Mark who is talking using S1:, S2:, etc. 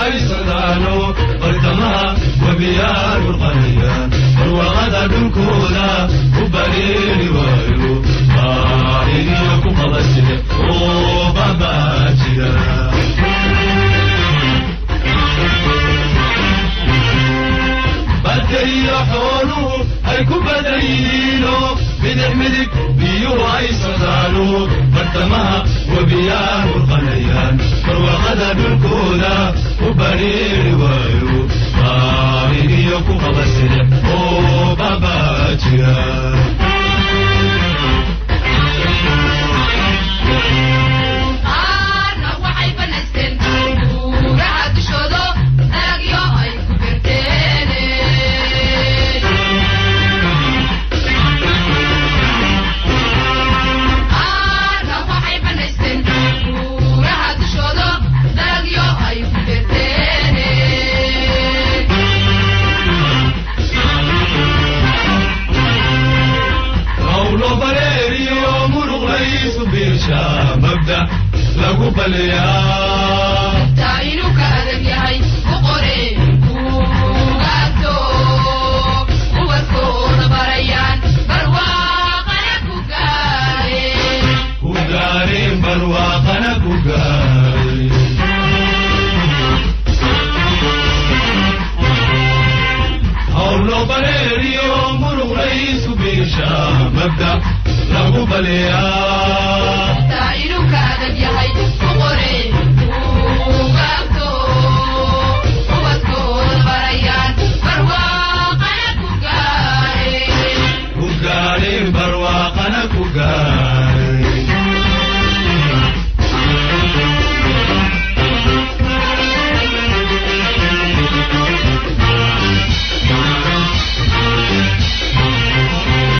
S1: ay socdaano, bartamaha webiyaa burqanayaan, barwaaqada dhulkooda u bareeri waayo, baahidiyo ku qabasile oo baabaa jira. Badka iyo xooluhu ay ku badan yihiino, bidix midig biyuhu ay socdaano, bartamaha webiyaa burqanayaan, barwaaqada dhulkooda u bareeri waayo, baahidiyo ku qabasile oo baabaa jira.
S2: Qaarna waxay banaysteen buuraha dushoodo, dalagyo ay ku beerteen. Qaarna waxay banaysteen buuraha dushoodo, dalagyo ay ku beerteen.
S1: Hawlo bareeriyo muruq laysu biirsha, mabda lagu baliyaa.
S2: Taa inuu ka adag yahay u qoreen buugaagto, ubadkooda barayaan, barwaaqana ku gaareen.
S1: Ku gaareen, barwaaqana ku gaareen. Hawlo bareeriyo muruq laysu biirsha, mabda lagu baliyaa.